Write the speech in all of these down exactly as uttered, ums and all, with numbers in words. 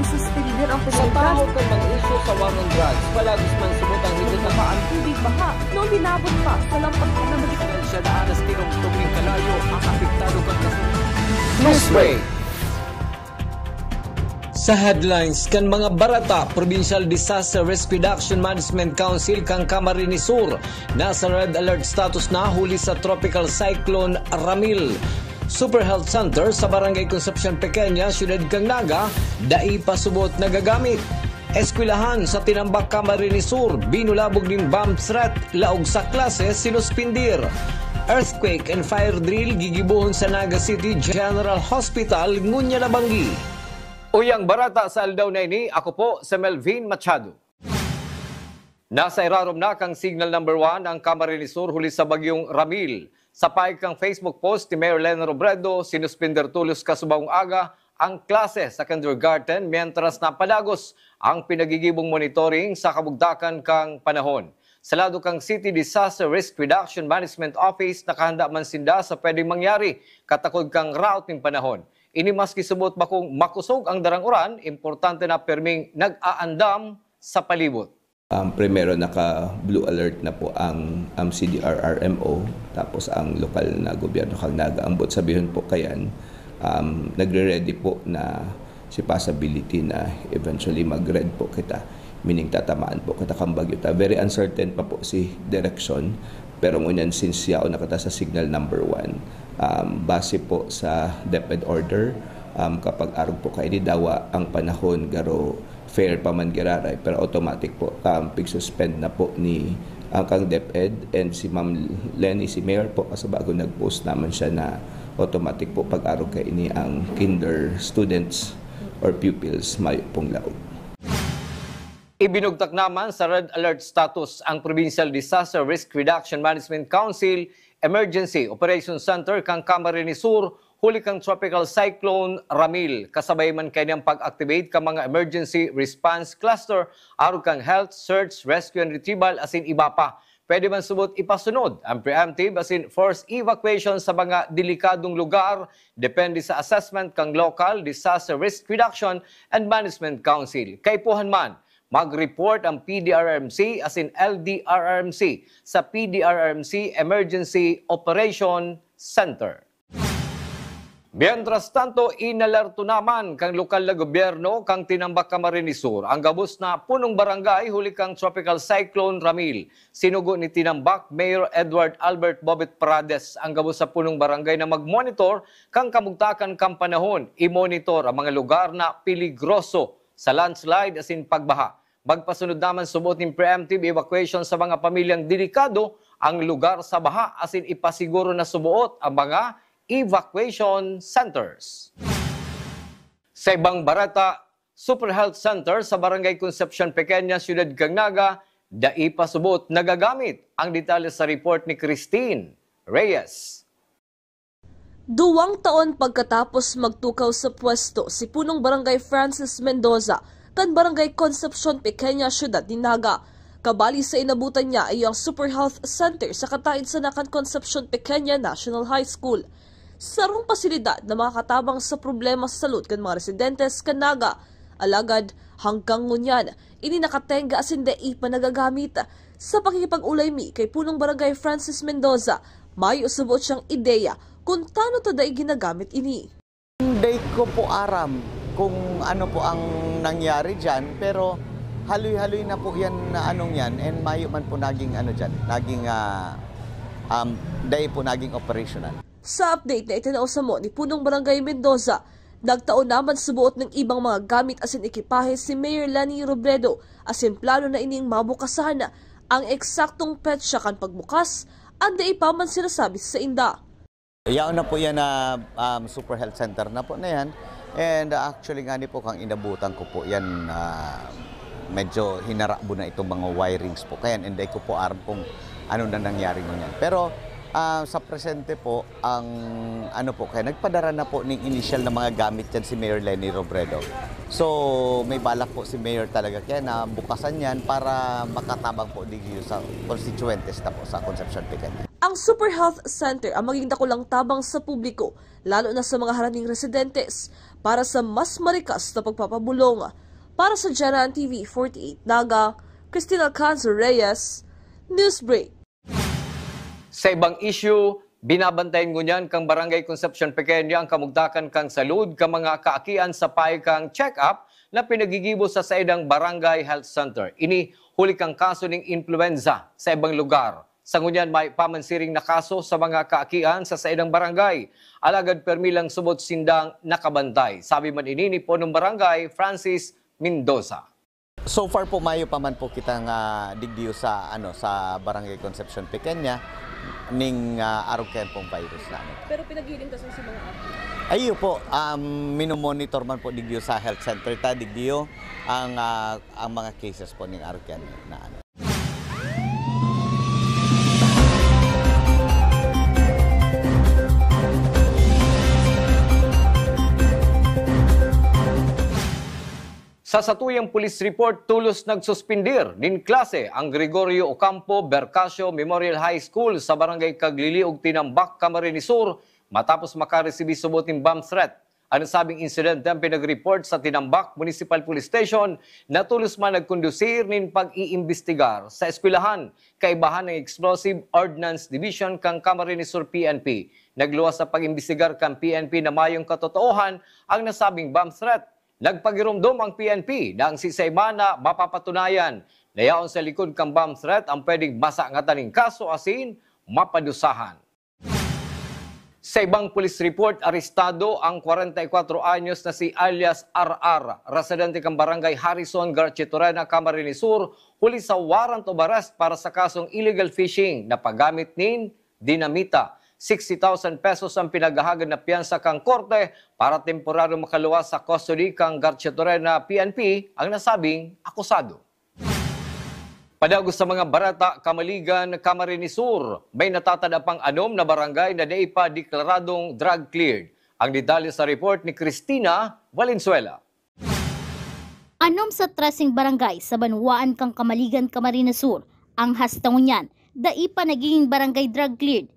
Isuspender ang Sa pagkakita. Tahaw kan mag-issue sa war on drugs, palagos man subot ang higit na Bumaba ang tubig baha noong binabot pa sa lampas na Dahil siya daan na tinungtong ning kalayo ang apektado kan kasunod. Newsbreak. Sa headlines kan mga barata, Provincial Disaster Risk Reduction Management Council kan Camarines Sur nasa red alert status na huli sa Tropical Cyclone Ramil. Super Health Center sa Barangay Concepcion Pequeña, Siyudad kan Naga, dai pa subot nagagamit. Eskwelahan sa Tinambac, Camarines Sur, binulabog nin bomb threat, laog sa klase sinuspindir. Earthquake and fire drill gigibohon sa Naga City General Hospital ngunyan nabanggi. Uyang barata sa aldaw na ini, ako po si Melvin Machado. Nasa irarom na kan signal number one ang Camarines Sur huli sa bagyong Ramil. Sa paig kan Facebook post ni Mayor Leni Robredo, sinuspender tolos kasubahong aga ang klase sa kindergarten, mientras na padagos ang pinagigibong monitoring sa kabugtakan kan panahon. Sa lado kan City Disaster Risk Reduction Management Office, nakahanda man sinda sa pwedeng mangyari katakod kan route nin panahon. Ini maski subot bakong makosog ang darang uran, importante na pirming nag-aandam sa palibot. Um, primero, naka-blue alert na po ang, ang C D R R M O, tapos ang lokal na gobyerno kan Naga. Ang buot sabihon po kayan, um, nagre-ready po na si possibility na eventually mag-red po kita, meaning tatamaan po kita kan bagyo ta. Very uncertain pa po si direksyon, pero ngunyan, since yaon na kita sa signal number one, um, base po sa DepEd order, um, kapag arog po kaini, dawa ang panahon garo fair pa man giraray, pero automatic po, um, pig-suspend na po ni ang kang DepEd and si Ma'am Leni, si Mayor po, kasi bago nag-post naman siya na automatic po pag-arog kaini ang kinder students or pupils mayo pong laog. Ibinugtak naman sa red alert status ang Provincial Disaster Risk Reduction Management Council Emergency Operation Center kan Camarines Sur huli kan Tropical Cyclone Ramil. Kasabay man kaini an pag-activate kan mga Emergency Response Cluster, arog kan Health, Search, Rescue and Retrieval asin iba pa. Pwede man subot ipasunod ang preemptive asin forced evacuation sa mga delikadong lugar, depende sa assessment kan Local Disaster Risk Reduction and Management Council. Kaipuhan man, mag-report ang P D R R M C asin L D R R M C sa P D R R M C Emergency Operation Center. Mientras tanto, inalerto naman kan lokal na gobyerno kan Tinambac, Camarines Sur ang gabos na punong barangay huli kan Tropical Cyclone Ramil. Sinugo ni Tinambac Mayor Edward Albert Bobet Prades ang gabos sa punong barangay na mag-monitor kan kabugtakan kan panahon. I-monitor ang mga lugar na peligroso sa landslide asin pagbaha. Magpasunod naman subot nin preemptive evacuation sa mga pamilyang delikado ang lugar sa baha asin ipasiguro na suboot ang mga evacuation centers. Sa ibang barata, Super Health Center sa Barangay Concepcion Pequeña, Siyudad kan Naga, dai pa subot nagagamit. Ang detalye sa report ni Christine Reyes. Duwang taon pagkatapos magtukaw sa pwesto si Punong Barangay Francis Mendoza kan Barangay Concepcion Pequeña, Siyudad nin Naga. Kabali sa inabutan niya iyo ang Super Health Center sa kataed sana kan Concepcion Pequeña National High School. Sarong pasilidad na makatabang sa problema sa salud kan mga residentes kan Naga. Alagad, hanggang ngunyan, ini nakatengga asin dai pa nagagamit. Sa pakikipag-olay mi kay Punong Barangay Francis Mendoza, mayo subot siyang ideya kun tano ta dai ginagamit ini. Dai ko po aram kung ano po ang nangyari diyan, pero haloy-haloy na po yan na anong yan, and mayo man po naging ano diyan, naging, ah, um, dai po naging operational. Sa update na itinao samo ni Punong Barangay Mendoza, nagtao naman suboot nin ibang mga gamit asin ekipahe si Mayor Leni Robredo, asin plano na ining mabukasan. Ang eksaktong petsa kan pagbukas, an dai pa man sinasabi sa sainda. Yaon na po yan na, um, Super Health Center na po na yan. And, uh, actually nga ni po, kang inabutan ko po yan, ah, medyo hinarabo na itong mga wirings po. Kaya, and dai ko po aram kung ano na nangyari ngunyan. Pero, ah, sa presente po, ang ano po, kaya nagpadara na po ning initial na mga gamit yan si Mayor Leni Robredo. So, may balak po si Mayor talaga kaya na bukasan yan para makatabang po digyo sa constituentes na po sa Concepcion Pequeña. Ang Super Health Center ang maging dakulang tabang sa publiko, lalo na sa mga haraning residentes, Para sa mas marikas na pagpapabulong, para sa Jaran T V forty-eight Naga, Christina Canzo Reyes, Newsbreak. Sa ibang issue, binabantayan ngunyan kan Barangay Concepcion Pequeña ang kamugtakan kan salud kan mga kaakian sa payo kan check-up na pinagigibo sa saindang Barangay Health Center. Ini huli kan kaso nin influenza sa ibang lugar. Sa ngunyan, mayo pa man siring na kaso sa mga kaakian sa saindang barangay. Alagad permi lang subot sindang nakabantay. Sabi man ini ni Punong Barangay Francis Mendoza. So far po, mayo pa man po kitang, ah, digdiyo sa, ano, sa Barangay Concepcion Pequeña ning, ah, arog kayan pong virus na, ano. Pero pinaghiling ta sa mga apo? Ayun po, um, minomonitor man po digdiyo sa health center ta, digdiyo ang, ah, ang mga cases po ning arog kayan na, ano. Sa satuyang police report, tolos nagsuspindir nin klase ang Gregorio Ocampo Bercasio Memorial High School sa Barangay Cagliliog, Tinambac, Camarines Sur, matapos makaresibi subot nin bomb threat. An nasabing insidente an pinag-report sa Tinambac Municipal Police Station na tolos man nagkondusir nin pag-iimbestigar sa eskwelahan. Kaibahan ng Explosive Ordnance Division kan Camarines Sur P N P. Nagluwas sa pag-imbestigar kan P N P na mayong katotoohan ang nasabing bomb threat. Nagpagiromdom ang P N P na ang siisay man na mapapatunayan na yaon sa likod kan bomb threat ang pwedeng masangatan nin kaso asin mapadusahan. Sa ibang police report, arestado ang kwarenta y kwatro anyos na si alias R R, residente kan Barangay Harrison, Garchitorena, Camarines Sur, huli sa warrant of arrest para sa kasong illegal fishing na paggamit nin dinamita. Sixty thousand pesos ang pinaghahagad na piyansa kan korte para temporaryo makaluwas sa custody kan Garchitorena P N P ang nasabing akusado. Padagos sa mga bareta, Kamaligan, Camarines Sur, may natatadapang anom na barangay na dai pa deklaradong drug cleared. Ang detalye sa report ni Christina Valenzuela. Anom sa treseng barangay sa banwaan kan Kamaligan, Camarines Sur, ang hasta ngunyan, dai pa nagiging barangay drug cleared.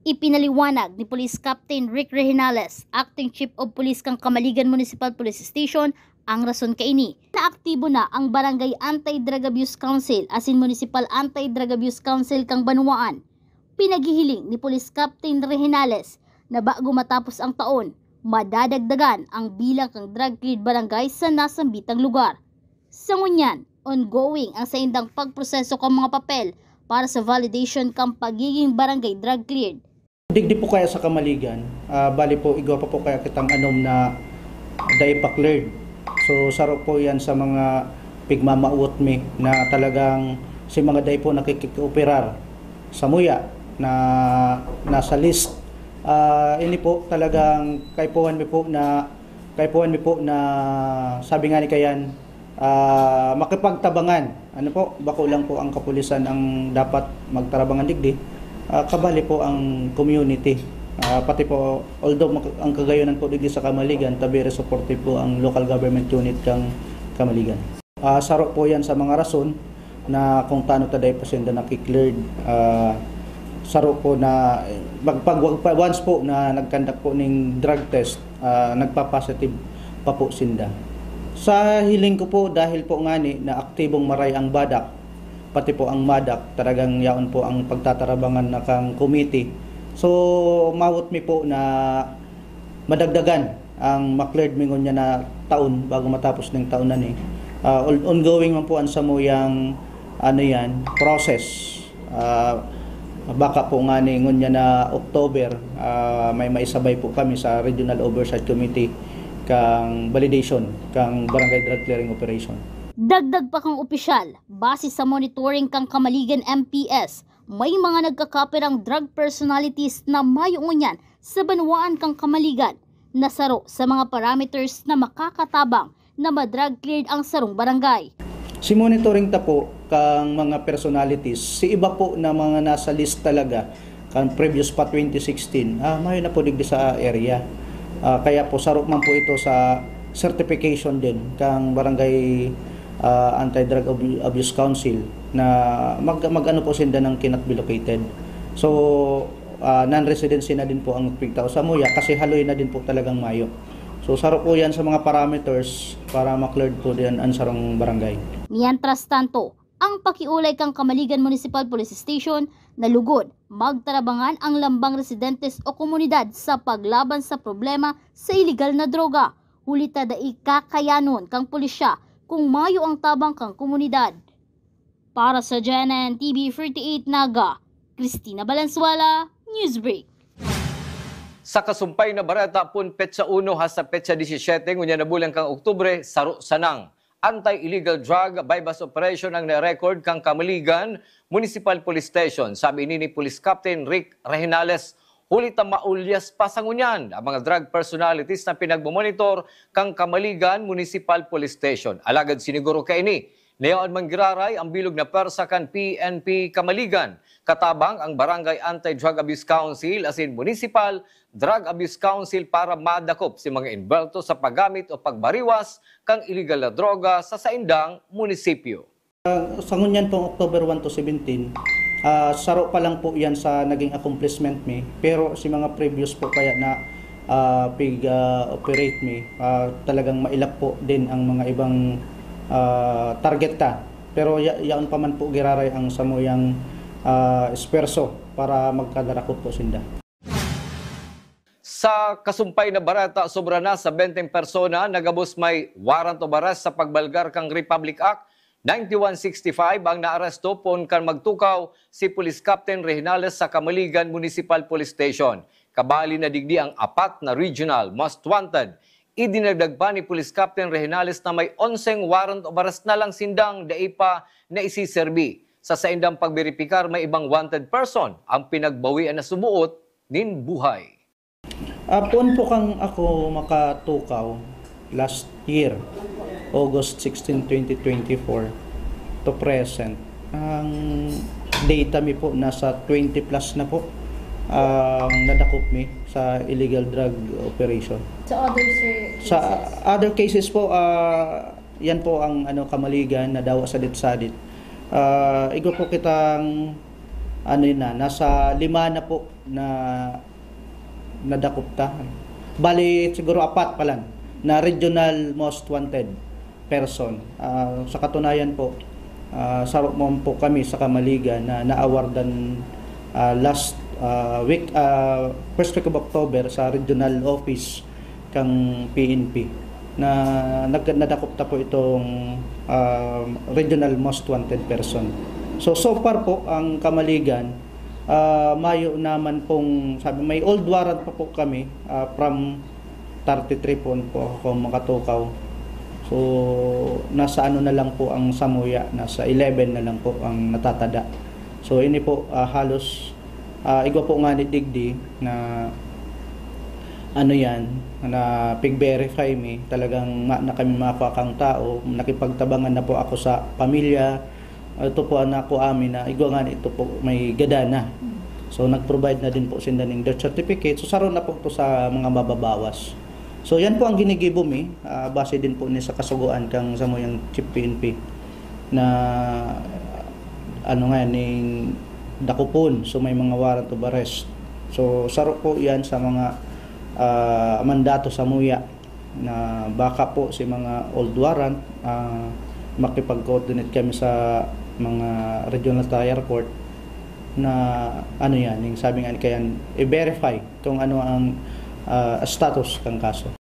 Ipinaliwanag ni Police Captain Rick Rehinales, Acting Chief of Police kan Kamaligan Municipal Police Station, ang rason kaini. Naaktibo na ang Barangay Anti-Drug Abuse Council asin Municipal Anti-Drug Abuse Council kan banwaan. Pinaghihiling ni Police Captain Rehinales na bago matapos ang taon, madadagdagan ang bilang kan drug-cleared barangay sa nasambitang lugar. Sa ngunyan, ongoing ang saindang pagproseso kan mga papel para sa validation kan pagiging barangay drug-cleared. Digdi po kaya sa Kamaligan, ah, bali po, igwa pa po kaya kitang anom na dai pa cleared. So, saro po yan sa mga pigmamawot mi na talagang si mga dai po nakikioperar samuya na nasa list. Ah, ini po talagang kaipuhan mi po na, kaipuhan mi po na, sabi nga ni kayan, ah, makipagtabangan. Ano po, bako lang po ang kapulisan ang dapat magtarabangan digdi. Ah, kabali po ang community. Ah, pati po, although mak- ang kagayonan po digdi sa Kamaligan, ta very supportive po ang local government unit kang Kamaligan. Ah, saro po yan sa mga rason na kung tano ta dai pa sinda nakikleared. Ah, saro po na mag, pag, pag, once po na nagkandak po ning drug test, ah, nagpa-positive pa po sinda. Sa hiling ko po, dahil po ngani na aktibong maray ang BADAC, pati po ang MADAC, talagang yaon po ang pagtatarabangan na kang committee. So, mawot mi po na madagdagan ang ma-cleared mi ngunyan na taon bago matapos ng taon na ni. Ah, on- ongoing man po ang samuyang, ano yan, process. Ah, baka po nga ni ngunyan na October, ah, may maisabay po kami sa Regional Oversight Committee kang validation kang Barangay Drug Clearing Operation. Dagdag pa kang opisyal, base sa monitoring kang Kamaligan M P S, may mga nagkakapirang drug personalities na mayo ngunyan sa banwaan kang Kamaligan na saro sa mga parameters na makakatabang na ma-drug cleared ang sarong barangay. Si monitoring ta po kang mga personalities, si iba po na mga nasa list talaga, kang previous pa twenty sixteen, ah, mayo na po digdi sa area. Ah, kaya po, saro man po ito sa certification din kang Barangay, ah, Anti-Drug Abu- Abuse Council na mag, mag-ano po sinda ng cannot be located. So, ah, non-residency na din po ang pigtao sa muya kasi haloy na din po talagang mayo. So, saro po yan sa mga parameters para ma-cleared po diyan ang sarong barangay. Mientras tanto, ang pakiolay kan Camaligan Municipal Police Station na lugod magtarabangan ang lambang residentes o komunidad sa paglaban sa problema sa iligal na droga, huli ta dai kakayanon kang pulisya kung mayo ang tabang kang komunidad. Para sa G N N T V forty-eight Naga, Christina Valenzuela, Newsbreak. Sa kasumpay na bareta, pon petsa uno hasta petsa disisete ngunyan na bulan kan Oktubre, saro sanang anti-illegal drug buy-bust operation ang na-record kan Camaligan Municipal Police Station. Sabi ini ni Police Captain Rick Rehinales, huli ta maulyas pa sa ngunyan ang mga drug personalities na pinagmomonitor kan Camaligan Municipal Police Station. Alagad siniguro kaini na yaon man giraray ang bilog na pwersa kan P N P Camaligan, katabang ang Barangay Anti-Drug Abuse Council asin Municipal Drug Abuse Council para madakop si mga envuelto sa paggamit o pagbariwas kan iligal na droga sa saindang munisipyo. Sa ngunyan pong October one to seventeen, ah, saro pa lang po yan sa naging accomplishment mi. Pero si mga previous po kaya na ah, pig-operate mi, ah, talagang mailap po din ang mga ibang ah, target ta. Pero ya- yaon pa man po giraray ang samuyang ah, esfuerso para magkadarakop po sinda. Sa kasumpay na bareta, sobra na sa benteng persona na gabos may warrant of arrest sa pagbalgar kan Republic Act ninety-one sixty-five ang naaresto poon kan magtukaw si Police Captain Rehinales sa Camaligan Municipal Police Station. Kabali na digdi ang apat na regional most wanted. Idinagdag pa ni Police Captain Rehinales na may onseng warrant of arrest na lang sindang dai pa naisiserbi. Sa saindang pagberipikar, may ibang wanted person ang pinagbawian na subuot nin buhay. Ah, poon po kang ako makatukaw last year, August sixteen, twenty twenty-four to present. Ang data mi po nasa twenty plus na po ang nadakop mi sa illegal drug operation. Sa other, sir, Sa cases? Other cases po, ah, yan po ang ano, Camaligan, nadawa sa Sadit-Sadit. Ah, igwa po kitang ano yun na, nasa lima na po na nadakop ta. Bali, siguro apat pa lang na regional most wanted person. Ah, sa katunayan po, ah, saro man po kami sa Camaligan na naawardan ah, last ah, week, ah, first week of October sa regional office kang P N P na nag- nadakop ta po itong ah, regional most wanted person. So, so far po, ang Camaligan, ah, mayo naman pong, sabi, may old warrant pa po kami ah, from thirty-three po, po ako makatukaw. So, nasa ano na lang po ang samuya, nasa eleven na lang po ang natatada. So, ini po ah, halos ah, igwa po nga ni digdi na ano yan, na pig-verify mi, talagang ma- na kami makakang tao, nakipagtabangan na po ako sa pamilya, ito po ang nakuha amin na igwa nga ito po may gada na. So nag-provide na din po sinda ning death certificate. So saro na po ito sa mga mababawas. So yan po ang ginigibo mi, ah, base din po ni sa kasugoan kang samuyang Chief P N P na ano nga ning dakopon. So may mga warrant of arrest. So saro po yan sa mga ah, mandato samuya na baka po si mga old warrant, ah, makipag-coordinate kami sa mga regional trial court na ano yan, yung sabi nga ni Kayan, i-verify kung ano ang ah, status ng kaso.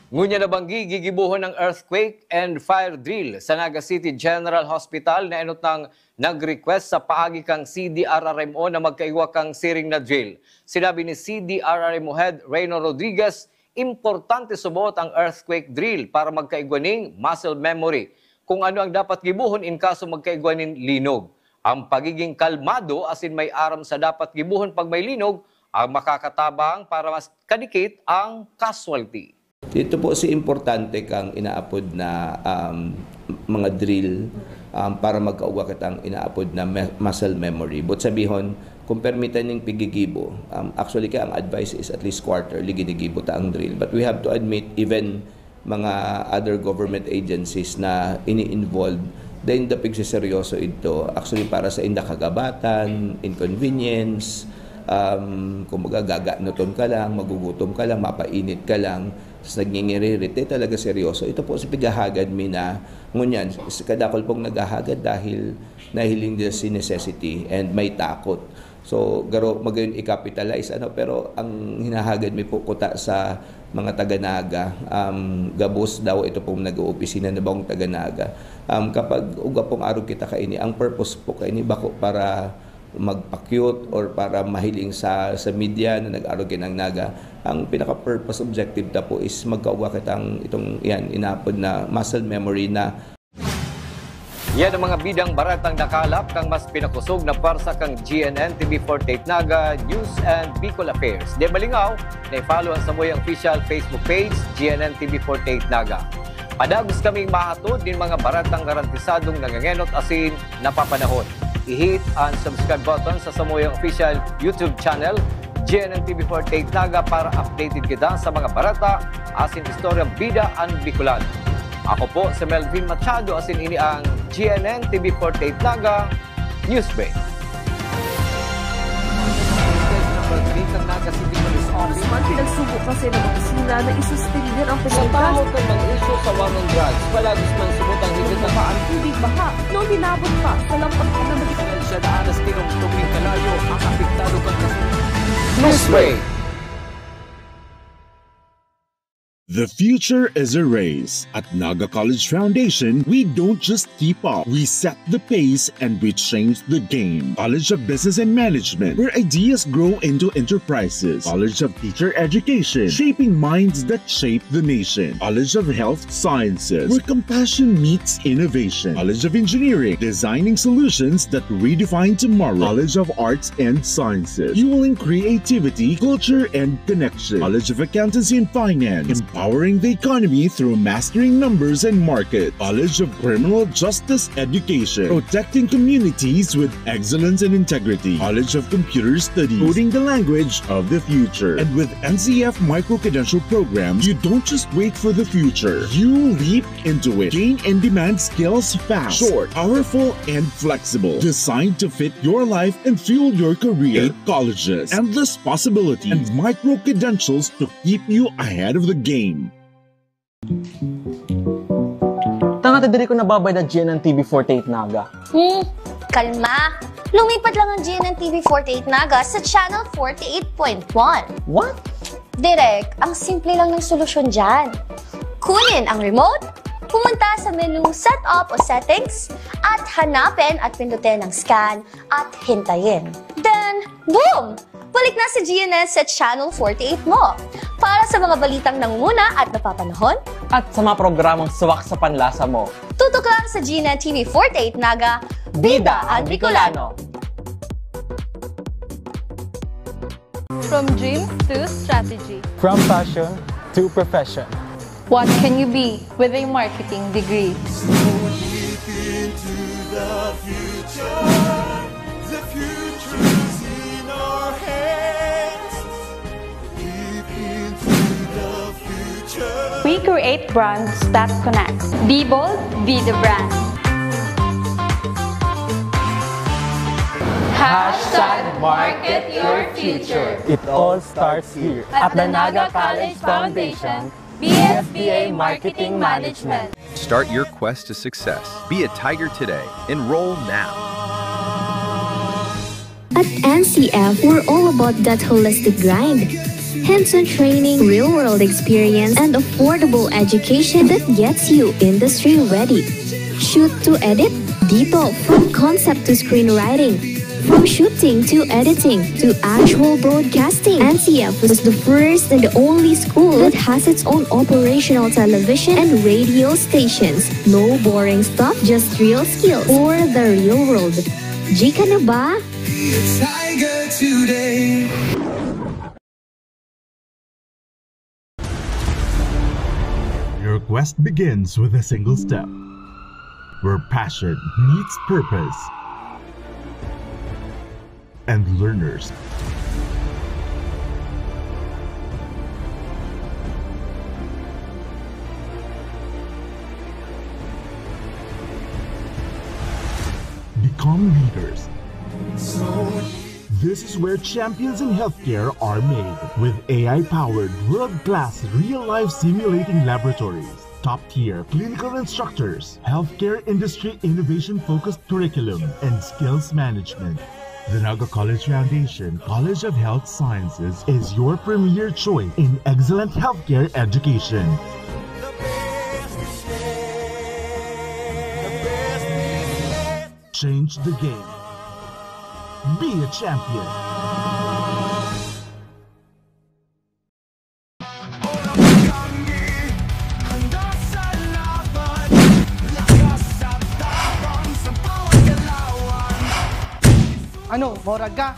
Ngunyan na banggi, gigibohon ang earthquake and fire drill sa Naga City General Hospital na enot nang nag-request sa paagi kang C D R R M O na magkaigwa kang siring na drill. Sinabi ni C D R R M O Head Reyno Rodriguez, importante suboot ang earthquake drill para magkaigwa ning muscle memory. Kung ano ang dapat gibohon in kaso magkaigwa nin linog. Ang pagiging kalmado asin may aram sa dapat gibohon pag may linog ang makakatabang para mas kadikit ang casualty. Ito po si importante kang inaapod na um, mga drill um, para magkaugwa kitang inaapod na me- muscle memory. But sabihon, kung permitan yung pigigibo, um, actually kaya ang advice is at least quarterly ginigibo ta ang drill. But we have to admit, even mga other government agencies na ini-involve, then the pigsiseryoso ito, actually para sa inda kagabatan, inconvenience, um, kumbaga gaganoton ka lang, magugutom ka lang, mapainit ka lang. Nagngingiririt, eh, talaga seryoso. Ito po si pighahagad mi na ngunyan, s-, kadakul pong naghahagad dahil nahiling nila si necessity and may takot. So, garo, magayon i-capitalize, ano, pero ang hinahagad mi po kuta sa mga taga-Naga, um, gabos daw ito pong nag-oopisina na bawang taga-Naga. Um, kapag uga pong arog kita kaini, ang purpose po kaini bako para magpa-cute or para mahiling sa, sa media na nag-arog kinang Naga. Ang pinaka-purpose, objective ta po is magkaugwa kitang itong, yan, inapod na muscle memory na. Yan ang mga bidang baratang nakalap kan mas pinakosog na pwersa kan G N N T V forty-eight Naga News and Bicol Affairs. Di malingaw na i-follow ang samuyang official Facebook page, G N N T V forty-eight Naga. Padagos kaming mahatod nin mga baratang garantisadong nangangenot asin napapanahon. I-hit ang subscribe button sa samuyang official YouTube channel, G N N T V forty-eight Naga, para updated kita sa mga barata asin istoryang bida an Bicolano. Ako po si Melvin Machado, asin ini ang G N N T V forty-eight Naga News Break. Sa Tahaw kan mga isyu sa war on drugs, palagos man subot ang higit na ang tubig, baha, nominabot pa sa lampag na magiging siya daan na tinungtong nin kalayo ang apektado kan kasunod. Newsbreak. The future is a race. At Naga College Foundation, we don't just keep up, we set the pace and we change the game. College of Business and Management, where ideas grow into enterprises. College of Teacher Education, shaping minds that shape the nation. College of Health Sciences, where compassion meets innovation. College of Engineering, designing solutions that redefine tomorrow. College of Arts and Sciences, fueling creativity, culture, and connection. College of Accountancy and Finance, empowering the economy through mastering numbers and market. College of Criminal Justice Education, protecting communities with excellence and integrity. College of Computer Studies, coding the language of the future. And with N C F micro-credential programs, you don't just wait for the future. You leap into it. Gain in-demand skills fast, short, powerful, and flexible. Designed to fit your life and fuel your career. Eight colleges, endless possibilities, and micro-credentials to keep you ahead of the game. Tanga ta diri ko nababayad na G N N T V forty-eight Naga. Hmm, kalma. Lumipat lang ang G N N T V forty-eight Naga sa Channel forty-eight point one. What? Direk, ang simple lang ng solusyon dyan. Kunin ang remote, pumunta sa menu Setup o Settings, at hanapin at pindutin ang Scan at hintayin. Then, boom! Balik na si G N N sa Channel forty-eight mo. Para sa mga balitang nangunguna at napapanahon, at sa mga programang swak sa panlasa mo, tutok lang sa G N N T V forty-eight Naga, Bida ang Bicolano. From dreams to strategy. From passion to profession. What can you be with a marketing degree? So leap into the future. The future is in our hands. Leap into the future. We create brands that connect. Be bold, be the brand. Hashtag market your future. It all starts here. At the Naga College Foundation, B S B A Marketing Management. Start your quest to success. Be a Tiger today. Enroll now. At N C F, we're all about that holistic grind. Hands-on training, real-world experience, and affordable education that gets you industry ready. Shoot to edit, dito, from concept to screenwriting. From shooting to editing to actual broadcasting, N C F is the first and only school that has its own operational television and radio stations. No boring stuff, just real skills for the real world. G ka na ba? Tiger today. Your quest begins with a single step, where passion meets purpose and learners become leaders. This is where champions in healthcare are made, with A I-powered, world-class, real-life simulating laboratories, top-tier clinical instructors, healthcare industry innovation-focused curriculum, and skills management. The Naga College Foundation College of Health Sciences is your premier choice in excellent healthcare education. Change the game. Be a champion. Ano, morag ka?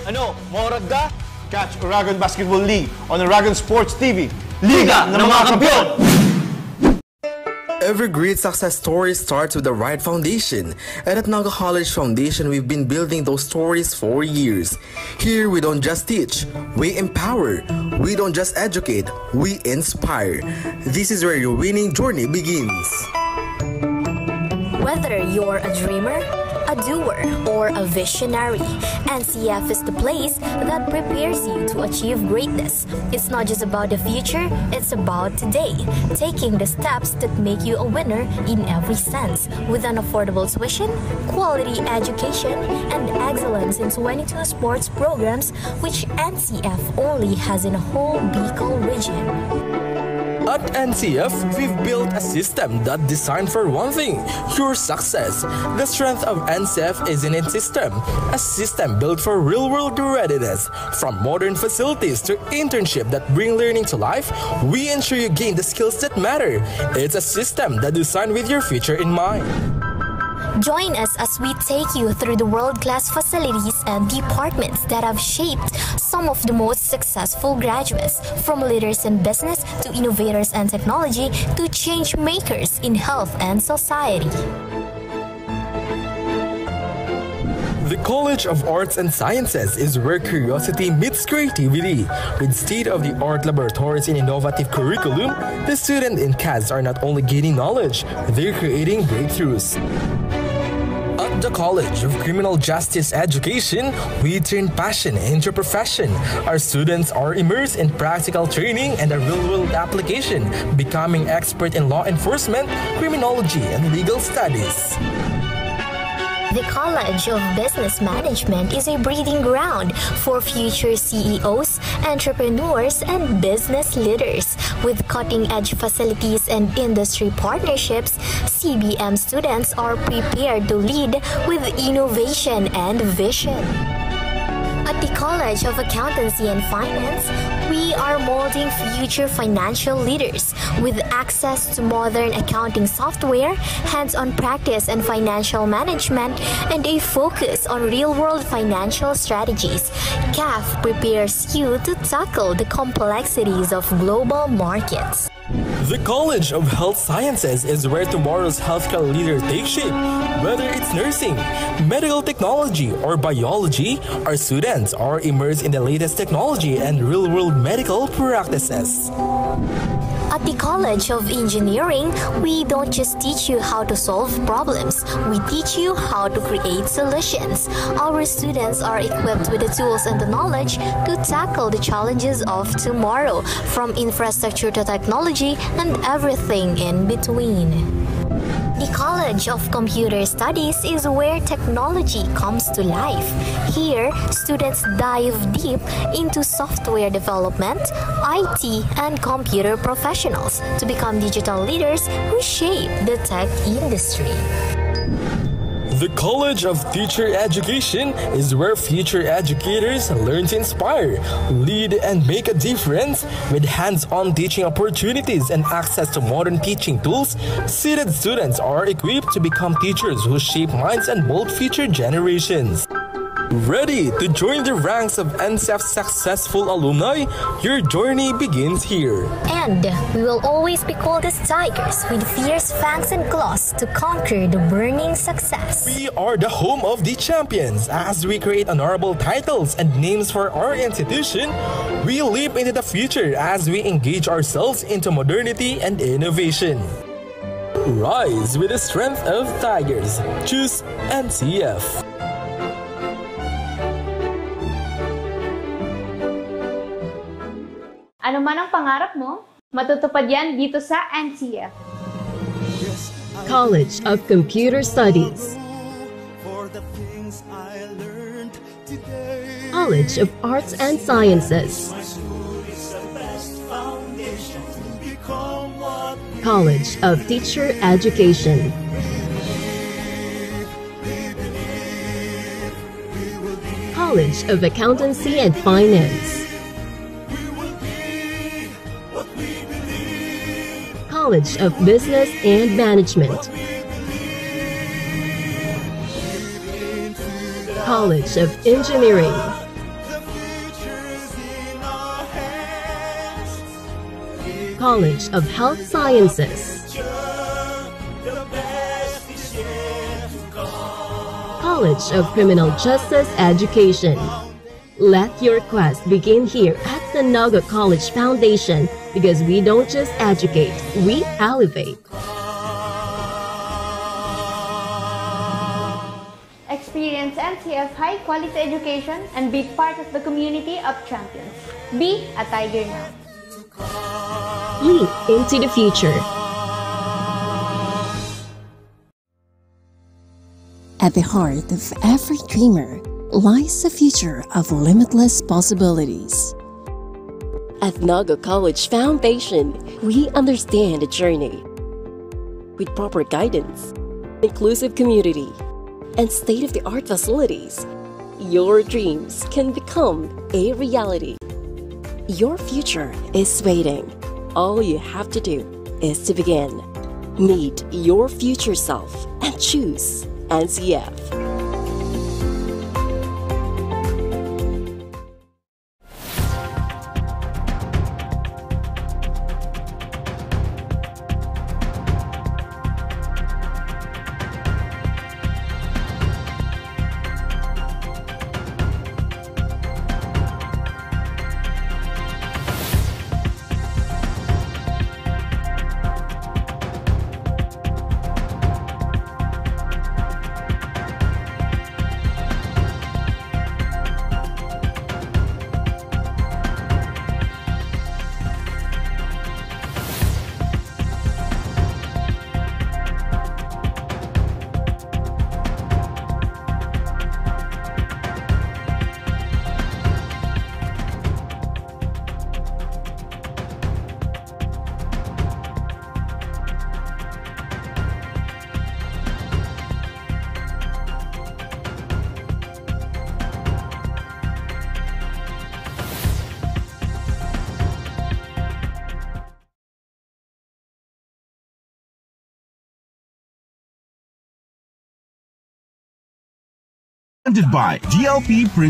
Ano, morag ka? Catch Oragon Basketball League on Oragon Sports T V. Liga ng mga Kampiyon! Every great success story starts with the right foundation. And at Naga College Foundation, we've been building those stories for years. Here, we don't just teach, we empower. We don't just educate, we inspire. This is where your winning journey begins. Whether you're a dreamer, a doer, or a visionary, N C F is the place that prepares you to achieve greatness. It's not just about the future, it's about today. Taking the steps that make you a winner in every sense, with an affordable tuition, quality education, and excellence in twenty-two sports programs which N C F only has in a whole Bicol region. At N C F, we've built a system that designed for one thing, your success. The strength of N C F is in its system, a system built for real-world readiness. From modern facilities to internship that bring learning to life, we ensure you gain the skills that matter. It's a system that designed with your future in mind. Join us as we take you through the world-class facilities and departments that have shaped some of the most successful graduates, from leaders in business to innovators and technology to change makers in health and society. The College of Arts and Sciences is where curiosity meets creativity. With state-of-the-art laboratories and innovative curriculum, the students in CAS are not only gaining knowledge, they're creating breakthroughs. At the College of Criminal Justice Education, we turn passion into profession. Our students are immersed in practical training and a real-world application, becoming expert in law enforcement, criminology, and legal studies. The College of Business Management is a breeding ground for future C E Os, entrepreneurs, and business leaders. With cutting-edge facilities and industry partnerships, C B M students are prepared to lead with innovation and vision. At the College of Accountancy and Finance, we are molding future financial leaders with access to modern accounting software, hands-on practice in financial management, and a focus on real-world financial strategies. CAF prepares you to tackle the complexities of global markets. The College of Health Sciences is where tomorrow's healthcare leader takes shape. Whether it's nursing, medical technology, or biology, our students are immersed in the latest technology and real-world medical practices. At the College of Engineering, we don't just teach you how to solve problems, we teach you how to create solutions. Our students are equipped with the tools and the knowledge to tackle the challenges of tomorrow, from infrastructure to technology and everything in between. The College of Computer Studies is where technology comes to life. Here, students dive deep into software development, I T, and computer professionals to become digital leaders who shape the tech industry. The College of Teacher Education is where future educators learn to inspire, lead, and make a difference. With hands-on teaching opportunities and access to modern teaching tools, seated students are equipped to become teachers who shape minds and mold future generations. Ready to join the ranks of N C F's successful alumni? Your journey begins here. And we will always be called as tigers with fierce fangs and claws to conquer the burning success. We are the home of the champions. As we create honorable titles and names for our institution, we leap into the future as we engage ourselves into modernity and innovation. Rise with the strength of tigers. Choose N C F. Ano man ang pangarap mo, matutupad yan dito sa N C F. College of Computer Studies. College of Arts and Sciences. College of Teacher Education. College of Accountancy and Finance. College of Business and Management. College of Engineering. College of Health Sciences. College of Criminal Justice Education. Let your quest begin here at the Naga College Foundation, because we don't just educate, we elevate. Experience N C F high quality education and be part of the community of champions. Be a tiger now. Leap into the future. At the heart of every dreamer lies a future of limitless possibilities. At Naga College Foundation, we understand the journey. With proper guidance, inclusive community, and state-of-the-art facilities, your dreams can become a reality. Your future is waiting. All you have to do is to begin. Meet your future self and choose N C F. Presented by G L P Print.